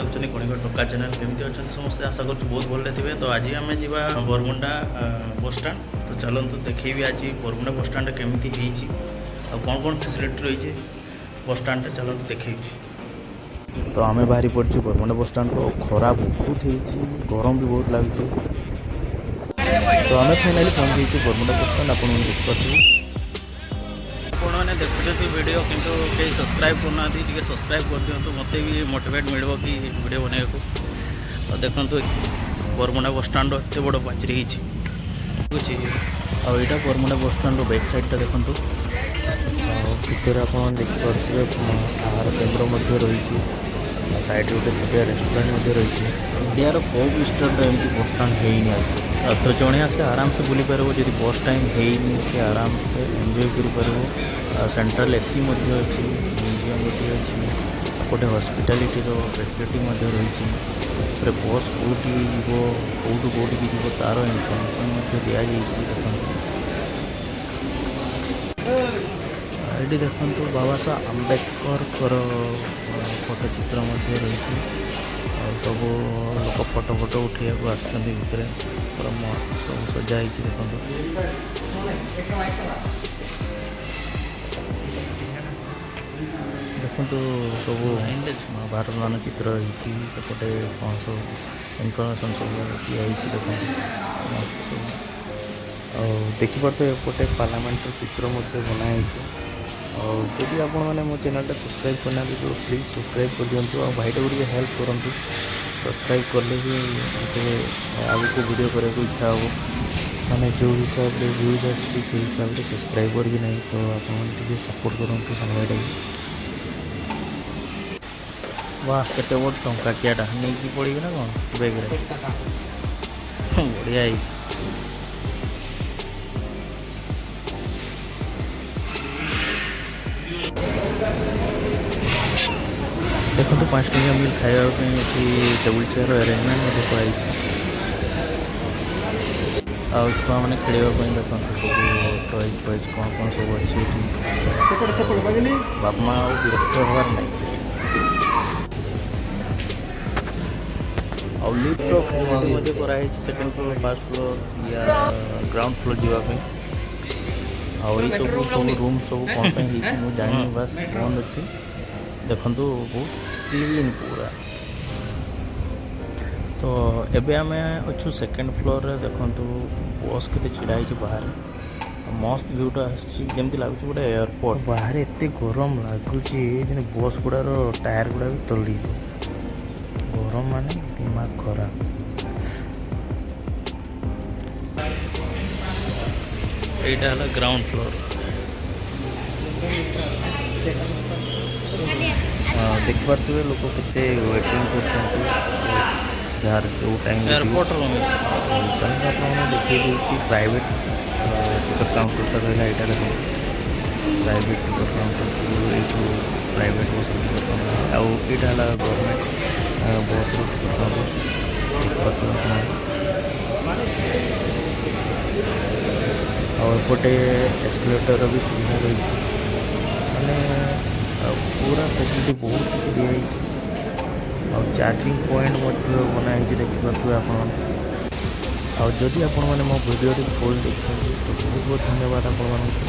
ଦେଖୁଛନ୍ତି କଳିଙ୍ଗ ଟୋକା ଚ୍ୟାନେଲ୍। କେମିତି ଅଛନ୍ତି ସମସ୍ତେ? ଆଶା କରୁଛୁ ବହୁତ ଭଲରେ ଥିବେ। ତ ଆଜି ଆମେ ଯିବା ବରମୁଣ୍ଡା ବସଷ୍ଟାଣ୍ଡ। ତ ଚାଲନ୍ତୁ ଦେଖେଇବି ଆଜି ବରମୁଣ୍ଡା ବସଷ୍ଟାଣ୍ଡ କେମିତି ହେଇଛି ଆଉ କ'ଣ କ'ଣ ଫେସିଲିଟି ରହିଛି ବସଷ୍ଟାଣ୍ଡରେ। ଚାଲନ୍ତୁ ଦେଖେଇବି। ତ ଆମେ ବାହାରି ପଡ଼ିଛୁ ବରମୁଣ୍ଡା ବସଷ୍ଟାଣ୍ଡକୁ। ଆଉ ଖରା ବହୁତ ହେଇଛି, ଗରମ ବି ବହୁତ ଲାଗୁଛି। ତ ଆମେ ଫାଇନାଲି ପହଞ୍ଚି ଯାଇଛୁ ବରମୁଣ୍ଡା ବସଷ୍ଟାଣ୍ଡ। ଆପଣମାନେ ଦେଖିପାରୁଥିବେ। ଆପଣମାନେ ଦେଖୁଛନ୍ତି ଭିଡ଼ିଓ, କିନ୍ତୁ କେହି ସବସ୍କ୍ରାଇବ୍ କରୁନାହାନ୍ତି। ଟିକେ ସବସ୍କ୍ରାଇବ୍ କରିଦିଅନ୍ତୁ, ମୋତେ ବି ମୋଟିଭେଟ୍ ମିଳିବ କି ଭିଡ଼ିଓ ବନେଇବାକୁ। ଆଉ ଦେଖନ୍ତୁ, ବରମୁଣ୍ଡା ବସଷ୍ଟାଣ୍ଡର ଏତେ ବଡ଼ ପାଚେରୀ ହେଇଛି ବୁଝି। ଆଉ ଏଇଟା ବରମୁଣ୍ଡା ବସଷ୍ଟାଣ୍ଡର ବ୍ୟାକ୍ ସାଇଡ଼୍ଟା ଦେଖନ୍ତୁ। ଆଉ ଭିତରେ ଆପଣ ଦେଖିପାରୁଥିବେ, ଆହାର କେନ୍ଦ୍ର ମଧ୍ୟ ରହିଛି ଆଉ ସାଇଡ଼୍ରେ ଗୋଟେ ଛୋଟିଆ ରେଷ୍ଟୁରାଣ୍ଟ ମଧ୍ୟ ରହିଛି। ଇଣ୍ଡିଆର କେଉଁ ବି ଷ୍ଟେଟ୍ରେ ଏମିତି ବସଷ୍ଟାଣ୍ଡ ହେଇନି ଆଜି। ଆଉ ତ ଜଣେ ଆସିଲେ ଆରାମସେ ବୁଲିପାରିବ। ଯଦି ବସ୍ ଟାଇମ୍ ହେଇନି, ସେ ଆରାମସେ ଏନ୍ଜୟ କରିପାରିବ। ଆଉ ସେଣ୍ଟ୍ରାଲ୍ ଏସି ମଧ୍ୟ ଅଛି, ମ୍ୟୁଜିୟମ୍ ଗୋଟିଏ ଅଛି, ଗୋଟେ ହସ୍ପିଟାଲିଟିର ଫେସିଲିଟି ମଧ୍ୟ ରହିଛି। ତାପରେ ବସ୍ କେଉଁଠି ଯିବ, କେଉଁଠୁ କେଉଁଠିକି ଯିବ, ତା'ର ଇନଫର୍ମେସନ୍ ମଧ୍ୟ ଦିଆଯାଇଛି। ଦେଖନ୍ତୁ, ଏଇଠି ଦେଖନ୍ତୁ, ବାବା ସାହେବ ଆମ୍ବେଦକରଙ୍କର ଫଟୋ ଚିତ୍ର ମଧ୍ୟ ରହିଛି। ଆଉ ସବୁ ଲୋକ ଫଟୋ ଫଟୋ ଉଠେଇବାକୁ ଆସୁଛନ୍ତି। ଭିତରେ ପୁରା ମସ୍ତ ସବୁ ସଜା ହେଇଛି, ଦେଖନ୍ତୁ। ଦେଖନ୍ତୁ, ସବୁ ଭାରତ ମାନଚିତ୍ର ହେଇଛି। ସେପଟେ କ'ଣ ସବୁ ଇନଫର୍ମେସନ୍ ସବୁ ଦିଆହେଇଛି। ଦେଖନ୍ତୁ, ମସ୍ତ ସବୁ। ଆଉ ଦେଖିପାରୁଥିବେ, ଏପଟେ ପାର୍ଲାମେଣ୍ଟର ଚିତ୍ର ମଧ୍ୟ ବନା ହେଇଛି। ଆଉ ଯଦି ଆପଣମାନେ ମୋ ଚ୍ୟାନେଲଟା ସବସ୍କ୍ରାଇବ୍ କରିନାହାନ୍ତି, ତ ପ୍ଲିଜ୍ ସବସ୍କ୍ରାଇବ୍ କରିଦିଅନ୍ତୁ ଆଉ ଭାଇଟାକୁ ଟିକେ ହେଲ୍ପ କରନ୍ତୁ। ସବସ୍କ୍ରାଇବ୍ କଲେ ହିଁ ମୋତେ ଆଗକୁ ଭିଡ଼ିଓ କରିବାକୁ ଇଚ୍ଛା ହେବ। ମାନେ ଯେଉଁ ହିସାବରେ ଭ୍ୟୁଜ୍ ଆସୁଛି, ସେଇ ହିସାବରେ ସବସ୍କ୍ରାଇବର୍ ବି ନାହିଁ। ତ ଆପଣମାନେ ଟିକେ ସପୋର୍ଟ କରନ୍ତୁ ସାନ ଭାଇଟାକୁ। ବାह, କେତେ ବଡ଼ ଟଙ୍କାକିଆଟା! ନେଇକି ପଳେଇବି ନା କ'ଣ ବ୍ୟାଗ୍ରେ? ବଢ଼ିଆ ହେଇଛି। ଦେଖନ୍ତୁ, 5 ଟଙ୍କିଆ ମିଲ୍ ଖାଇବା ପାଇଁ ଏଠି ଟେବୁଲ୍ ଚେୟାର ଆରେଞ୍ଜମେଣ୍ଟ ମଧ୍ୟ କରାଯାଇଛି। ଆଉ ଛୁଆମାନେ ଖେଳିବା ପାଇଁ ଦେଖନ୍ତୁ, ସବୁ ଟଏଜ୍ ଫଏଜ୍ କ'ଣ କ'ଣ ସବୁ ଅଛି ଏଠି। ବାପା ମା ଆଉ ବିରକ୍ତ ହେବାର ନାହିଁ। ଆଉ ଲିଫ୍ଟର ଫେସିଲିଟି ମଧ୍ୟ କରାହେଇଛି, ସେକେଣ୍ଡ ଫ୍ଲୋର୍, ଫାର୍ଷ୍ଟ ଫ୍ଲୋର୍ ୟା ଗ୍ରାଉଣ୍ଡ ଫ୍ଲୋର୍ ଯିବା ପାଇଁ। ଆଉ ଏଇ ସବୁ ସବୁ ରୁମ୍ ସବୁ କ'ଣ ପାଇଁ ହେଇଛି ମୁଁ ଜାଣିନି, ବାସ୍ ବନ୍ଦ ଅଛି। ଦେଖନ୍ତୁ, ବହୁତ କ୍ଲିନ୍ ପୁରା। ତ ଏବେ ଆମେ ଅଛୁ ସେକେଣ୍ଡ ଫ୍ଲୋରରେ। ଦେଖନ୍ତୁ, ବସ୍ କେତେ ଛିଡ଼ା ହେଇଛି ବାହାରେ। ମସ୍ତ ଭ୍ୟୁଟା ଆସିଛି, ଯେମିତି ଲାଗୁଛି ଗୋଟେ ଏୟାରପୋର୍ଟ। ବାହାରେ ଏତେ ଗରମ ଲାଗୁଛି, ଯେମିତି ବସ୍ ଗୁଡ଼ାର ଟାୟାର ଗୁଡ଼ା ବି ତରଳିଯିବ ଗରମ, ମାନେ ଦିମାଗ ଖରାପ। ଏଇଟା ହେଲା ଗ୍ରାଉଣ୍ଡ ଫ୍ଲୋର୍। ଦେଖିପାରୁଥିବେ, ଲୋକ କେତେ ୱେଟିଂ କରୁଛନ୍ତି ବସ୍ ଯାହାର ଯେଉଁ ଟାଇମ୍। Airport room. ଚାଲନ୍ତୁ, ଆପଣଙ୍କୁ ଦେଖେଇ ଦେଉଛି। ପ୍ରାଇଭେଟ୍ ଟିକଟ୍ କାଉଣ୍ଟରଟା ରହିଲା ଏଇଟା। ଦେଖନ୍ତୁ, ପ୍ରାଇଭେଟ୍ ଟିକଟ୍ କାଉଣ୍ଟର ସବୁ ଏଇଠୁ ପ୍ରାଇଭେଟ୍ ବସ୍ର ଟିକଟ୍ କାଉଣ୍ଟର। ଆଉ ଏଇଟା ହେଲା ଗଭର୍ଣ୍ଣମେଣ୍ଟ ବସ୍ର ଟିକଟ୍ କାଉଣ୍ଟର, ଦେଖିପାରୁଥିବେ ଆପଣମାନେ। ଆଉ ଏପଟେ ଏସ୍କେଲେଟରର ବି ସୁବିଧା ରହିଛି। ମାନେ ଆଉ ପୁରା ଫେସିଲିଟି ବହୁତ କିଛି ଦିଆହେଇଛି। ଆଉ ଚାର୍ଜିଂ ପଏଣ୍ଟ ମଧ୍ୟ ବନା ହେଇଛି, ଦେଖିପାରୁଥିବେ ଆପଣମାନେ। ଆଉ ଯଦି ଆପଣମାନେ ମୋ ଭିଡ଼ିଓଟି ଫୁଲ୍ ଦେଖିଛନ୍ତି, ତ ବହୁତ ବହୁତ ଧନ୍ୟବାଦ ଆପଣମାନଙ୍କୁ।